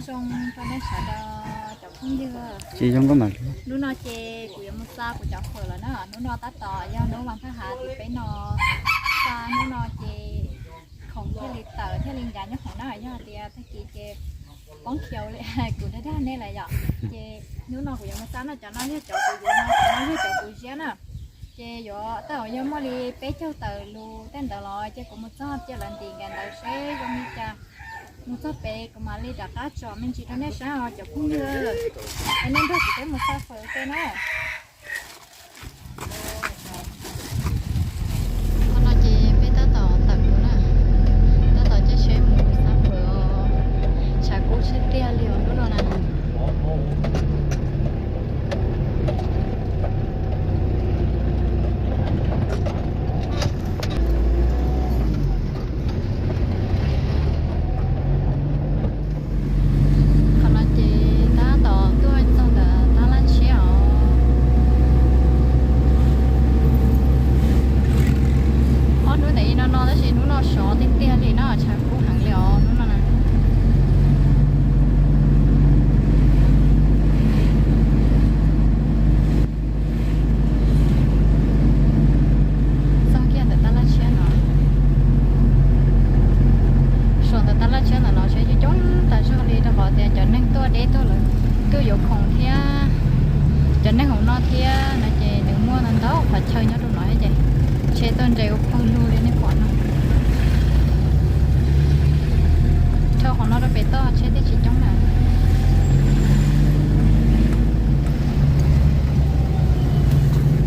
Zoo rau nej sawv daws cov phooj ywg. Tsis zoo koj mam. Hnub no ces kuv yuav mus xa kuv cov fawm lawm na. Hnub no tab tom yog hnub vas thaj hav tim peb no, xa hnub no ces khoom thiaj li tawm thiaj li ncav nyob hauv na. Yog hais tias tag kis ces poob khiaus li kuv dag dag nej lawm yom. Ces hnub no kuv yuav mus xa no, cov no yog cov kuv yuav no, cov no yog cov kuv ziab na. Ces yuav tab tom yog muaj li peb caug tawm lus tej ntawd los ces kuv mus txog cia lawv ntim nkaus ntawd seb zoo li cas. Mus txog pem kuv mam li rov qab tsom me ntsis rau nej saib os cov phooj ywg. Es nej nrog kuv peb mus xa fawm ua ke na. Qhov no ces peb tab tom tawm mus na, tab tom caij tsheb mus xa fawm os. Tshav kub tshiab tiag li os hnub no na. Qhov no ces tab tom tuaj txog ntawm tab laj tshiab os. Ob hnub ntawm ib no no tab sis hnub no sov tiag tiag li no, tshav kub heev li os hnub no na. Txog kiag ntawm tab laj tshiab no, saum ntawm tab laj tshiab ntawm no tsheb coob coob tas zog li rau qhov tias cov neeg tuaj deb tuaj lawm, tuaj yuav khoom thiab cov neeg hauv no thiab no ces nws muaj ntau ntau qhov chaw nyob rau no thiab ces tsheb tuaj nres ua pawg lug li nej pom no. Dhau qhov no rau pem toj tsheb thiaj tsis coob na.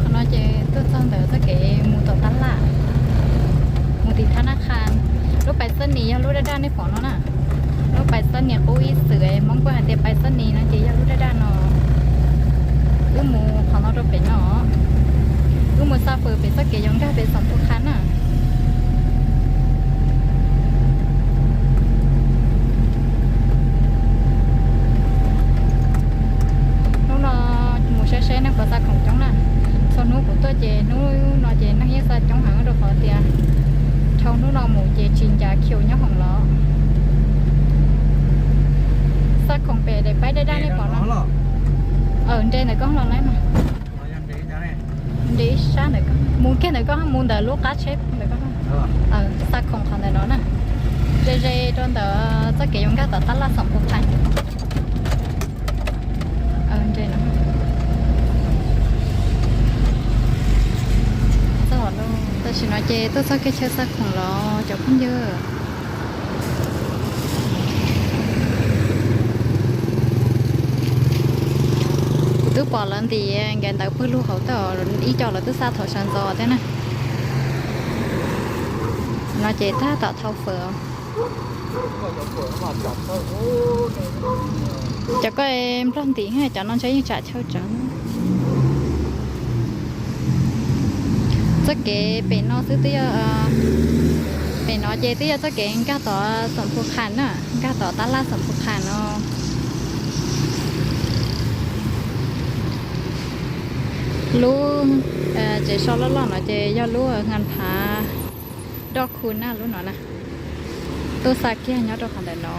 Qhov no ces tuaj txog ntawm txoj kev mus tom tab laj, mus tim thab nab qha. Lub pais xab nis yog lub daj daj nej pom no na. Lub pais xab nis qub ib xwm Hmoob kuj hais tias pais xab nis no ces yog lub daj daj no. Wb mus qhov no rau pem no, wb mus xa fawm pem txoj kev yuav nkag pem Xoom Phu Khas na. Hnub no mus saib saib neeg puas xa khoom coob na. Txhua hnub kuv tuaj ces hnub no ces neeg yeej xa coob heev rau qhov tias dhau hnub no mus ces tsis ncav khiu nyob hoom los. Xa khoom pem daim paib daj daj nej pom no. Nres ntawm koj los lawm mas. Nres ib sab ntawm koj, mus kiag ntawm koj, mus ntawm lub qab tsheb ntawm koj. Xa khoom qhov ntawm no na. Ze ze rau ntawm txoj kev yuav nkag tom tab laj Xoom Phu Khas. Tam sim no ces tuaj txog kev chaw xa khoom los cov phooj ywg. Kuv twb pom lawv ntim nkaus ntawv pawg lug hauv tau ib co lawv twb xa thaum sawv ntxov thiab na. No ces tab tom thau fawm. Cov ko nplog ntim, cov no ntshe yeej tsam chaw tsawv. Txoj kev pem no xwb twb yog, pem no ces twb yog txoj kev nkag tom Xoom Phu Khas na, nkag tom tab laj Xoom Phu Khas no. Lub tsev so loj loj no ces yog lub Ngan Phav Doj Khu na lub no na. Tuaj xa kiag nyob rau qhov ntawm no.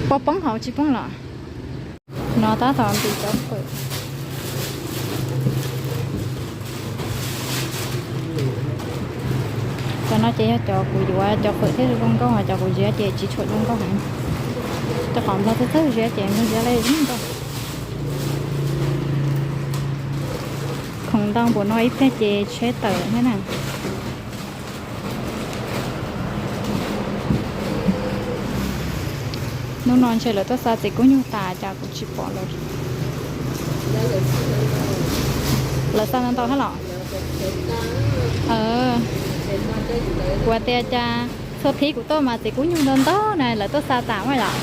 Puas poob hauv tsis poob los? No tab tom ntim cov fawm. Cov no ces yog cov kuv yuav, cov fawm thiaj zoo nkauj, cov kuv ziab ces tsis tshua zoo nkauj heev. Rau qhov nplog txawj txawj ziab ces nplog ziab li zoo nkauj. Khoom ntau npaum no ib pliag ces tsheb tawm thiab na. Hnub no ntshe lawv tuaj xa txiv kub nyuj tas cas kuv tsis pom lawv. Lawv xa ntau ntau thiab los? Kuv tias cas txhua thib kuv tuaj mas txiv kub nyuj ntau ntau na, lawv tuaj xa tas mas yom.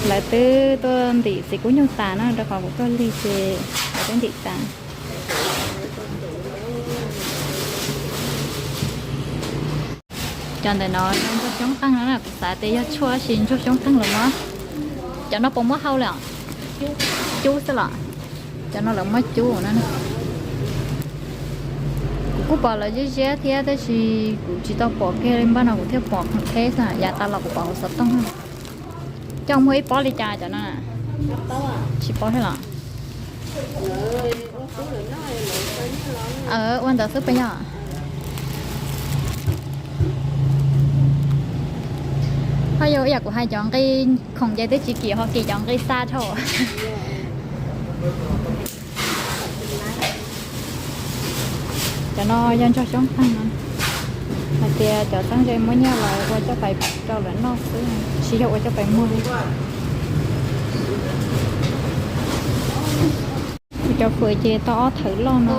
Lawv twb tuaj ntim txiv kub nyuj tas na, rau qhov kuv tuaj lig ces lawv twb ntim tas. Cov ntawm no yog ntsuag xyoob qeej no na, kuv xav tias yog tshuaj tab sis ntsuag xyoob qeej los mas. Cov no puas muab hau li os? Cub xwb los? Cov no lawv muab cub no na. Kuv pom lawv ziab ziab thiab tab sis kuv tsis tau pom kiag li, npaj no kuv thiaj pom khoom theb xwb, yav tas los kuv pom hauv xov tooj. Coj muag ib pob li cas cov no? Tsis paub thiab los? Ua ntawd xwb puas yog? Ho yog ib yam kuv hais cov nqi khoom ces twb tsis kim, ho kim cov nqi xa dhau. Cov no yog ntog xyoob tag no, hais tias cov txheeb ze muab nyiaj los ua coj pais rau lawv noj xwb, tsis yog ua coj pais muag li. Cov fawm ces tau ob thawv loj no.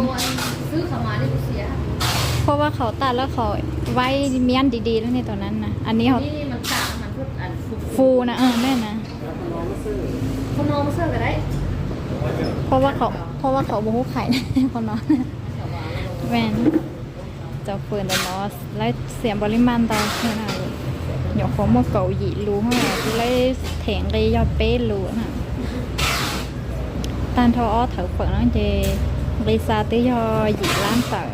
Phua vaj khaum tas lawm, khaum vaib miab di di lawm ne tom nan na. Anij fu na, nej na. Phua vaj khaum, phua vaj khaum mus hub qhais qhov no. Cov fawm ntawm no laib xiam npaum li mas ntau thiab na. Nyuam qhuav muaj kaum yim lus, kuv laib them nqi yog peb lus na. Tag nrho ob thawv fawm no ces nqi xa twb yog yim lab tawm.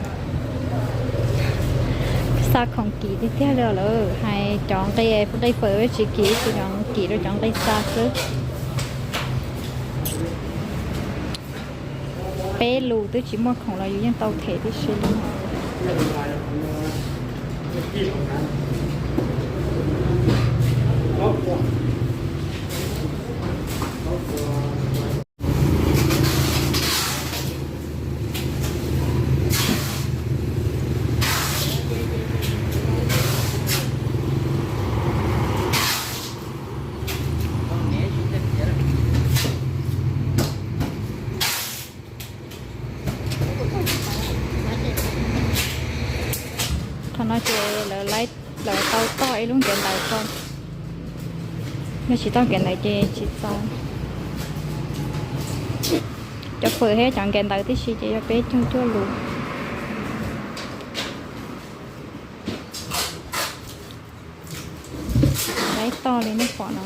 Xa khoom kim tiag tiag li lawm, hais cov nqi, nqi fawm tsis kim, tsis cov kim rau cov nqi xa xwb. Peb lus twb tsis muaj khoom los yus yeej tau them tib si li. Qhov no ces lawv, lawv tau toj ib lub ntiav ntawv tso, yog tsis tau ntiav ntawv ces tsis txaus. Cov fawm thiab cov ntiav ntawv tib si ces yog peb caug cuaj lus. Laib toj li nej pom no.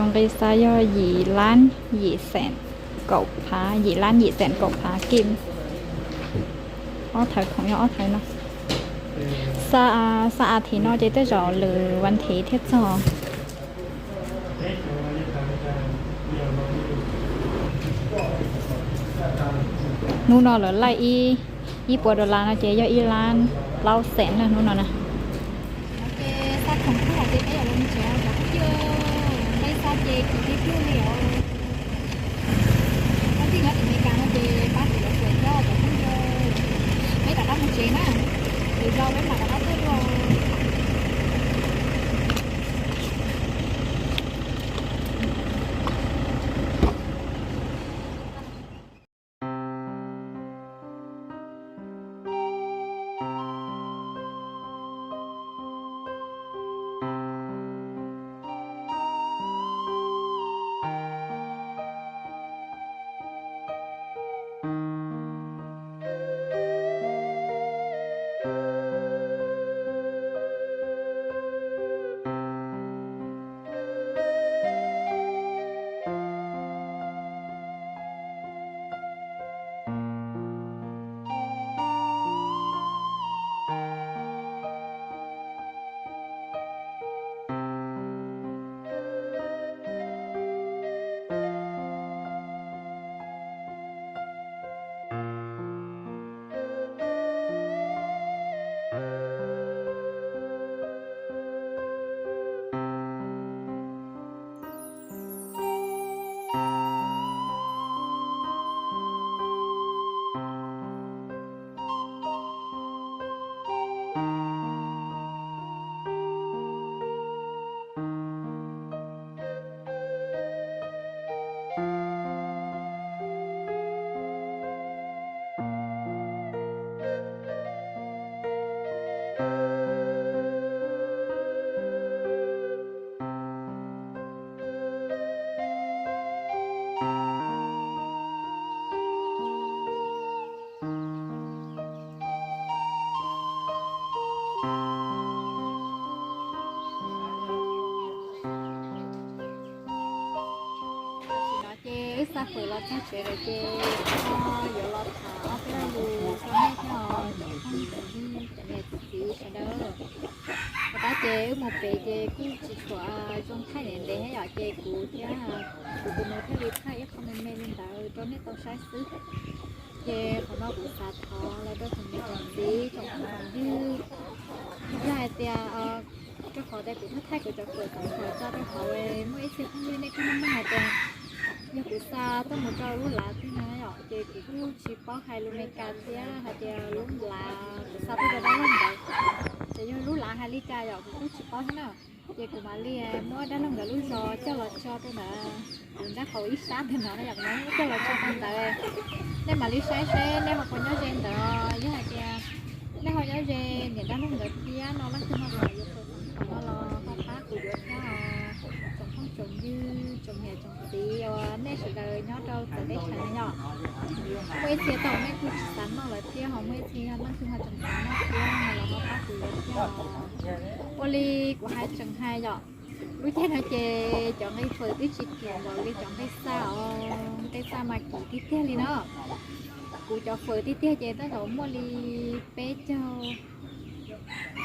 Nqi xa yog yim lab yim xeem kaum phav, yim lab yim xeem kaum phav kim. Ob thawv khoom yog ob thawv no. Xa, xa a thiv no ces tej zaum lwm vas thiv thiaj txog. Hnub no lawv laij ib, ib puas dollar no ces yog ib lab plaub xeem na hnub no na. Ces xa khoom kuj hais tias peb yuav los mus tsev cov phooj ywg, nqi xa ces kim tiag tiag li os. Tab sis nyob tim Meskas no ces pab kuv lawv tsev thiab cov phooj ywg, peb rov qab mus tsev na, lwm zaus peb mam rov qab tuaj dua. Tam sim no ces wb xa fawm los txog tsev lawm ces kuv yuav los tham ob peb lo lus rau nej thiab os cov phooj ywg cov niam cov txiv sawv daws. Tom qab ces wb mus pem ces kuj tsis tshua zoo thaij ntev ntev thiab yom, ces kuv thiab kuv tus nus thiaj li thaij ib qho me me li ntawd rau nej tau saib xwb. Ces qhov no kuv xav thov los rau tsoom niam tsoom txiv tsoom phooj tsoom ywg, yog hais tias rau qhov tias kuv thaij thaij kuv cov fawm thaum tso rau hauv, muaj ib txhia phooj ywg nej kuj nug hais tias yog kuv xa tuaj mus rau lub lav twg no yom, ces kuv kuj tsis paub hais lus Meskas thiab hais tias lub lav kuv xa tuaj rau dab laug ntawd ces yog lub lav hais li cas yom kuv kuj tsis paub thiab na. Ces kuv mam li muab dab laug nkawd lub zos coj los tso rau ntawd, kuv nrab qaum ib sab ntawm no na yom, kuv mam muab coj los tso rau ntawd. Nej mam li saib seb nej ho puas nyob ze ntawd. Yog hais tias nej ho nyob ze niam dab laug nkawd thiab no leej twg ho xav yuav fawm qhov no los ho pab kuv yuav thiab os. Tsoom phooj tsoom ywg tsoom niam tsoom txiv uas nej sawv daws nyob rau txawv teb chaws no yom, muaj ib txhia tau nej kuj tsis xav noj lawm thiab ho muaj ib txhia yog leej twg ho tseem xav noj thiab no los ho pab kuv yuav thiab os. Ua li kuv hais tseem hais yom, lub caij no ces cov nqi fawm twb tsis kim npaum li cov nqi xa os, nqi xa mas kim tiag tiag li no. Kuv cov fawm tiag tiag ces tej zaum muaj li peb caug,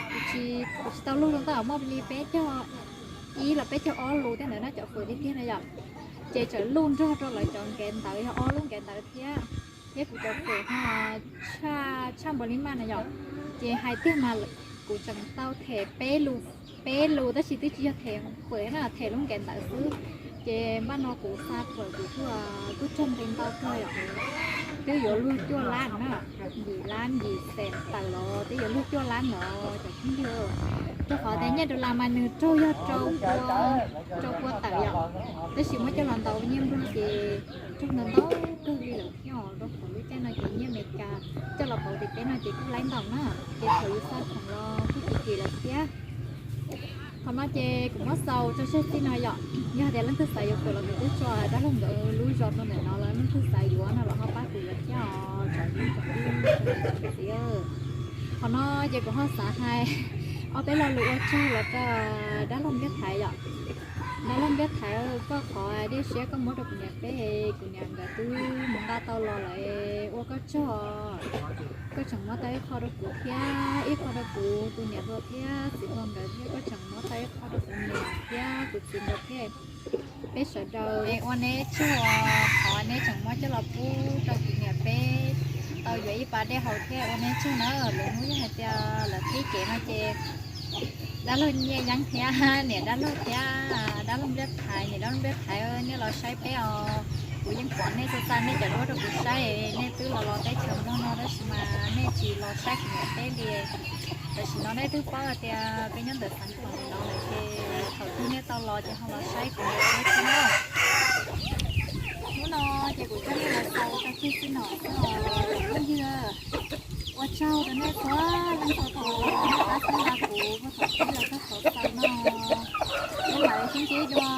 kuv tsis, kuv tsis tau luj zoo, tej zaum muaj li peb caug ib los peb caug ob lus tej ntawd na, cov fawm tiag tiag na yom. Ces tseem luj nrog rau lawv cov nkev ntawv yog ob lub nkev ntawv thiab, thiab kuv cov fawm ho tshaj, tshaj npaum li mas na yom. Ces hais tiag mas kuv tseem tau them peb lus, peb lus tab sis twb tsis yog them fawm na, them lub nkev ntawv xwb. Ces npaj no kuv xa fawm kuv kuj, kuj raug nqi ntau kawg yom. Twb yuav luag cuaj lab na, yim lab yim xees tawm los twb yuav luag cuaj lab los cov phooj ywg. Rau qhov tias nyiaj dollar mas nws raug yog rau pua, rau pua tawm yom. Tab sis muab coj los ntaus nyiaj nplog ces raug ntau ntau kawg li lawm thiab os. Rau qhov lub caij no ces nyiaj Amelikas coj los pauv tim teb no ces kuj laib ntau na. Ces thaum yus xa khoom los kuj kim kim lawm thiab. Qhov no ces kuv muab xaus tso tseg txij no yom. Yog tias leej twg xav yuav fawm los kuv twb tso dab laug nkawd lub zos rau ntawm no lawm, leej twg xav yuav no los ho pab kuv yuav thiab os, tsoom phooj tsoom ywg tsoom niam tsoom txiv. Qhov no ces kuv ho xav hais ob peb lo lus ua tsaug los rau dab laug Ntiaj Thaiv yom. Dab laug Npliaj Thaiv, koj qhov dej siab koj muab rau kuv niam peb, kuv niam nkawd twb mus nqa tau los lawm, ua koj tsaug. Koj tseem muab tau ib qho rau kuv thiab, ib qho rau kuv tus niam hluas thiab txiv hluas nkawd thiab, koj tseem muab tau ib qho rau kuv niam thiab kuv txiv nkawd thiab. Peb sawv daws ua neb tsaug, qhov neb tseem muab coj los pub rau kuv niam peb tau yuav ib pas dej haus thiab, ua neb tsaug na. Lwm hnub yog hais tias lawv qhib kev no ces dab laug Nyiaj Yeeb thiab niam dab laug thiab dab laug Npliaj Thaiv, niam dab laug Npliaj Thaiv, nej los saib peb os. Kuv yeej pom nej txhua txhua nej cov duab rau kuv saib, nej twb los los teb chaws Nplog no tab sis mas nej tsis los saib kuv niam peb li. Tam sim no nej twb paub hais tias peb nyob ntawm xeev Khuam no lawm ces thaum twg nej tau los ces ho los saib kuv niam peb thiab na. Hnub no ces kuv coj nej los xaus tso tseg xwb no xwb os phooj ywg. Ua tsaug rau nej txhua leej txhua tus nej pab txhawb nqa kuv puag thaum pib los txog thaum xaus no. Peb mam li sib ntsib dua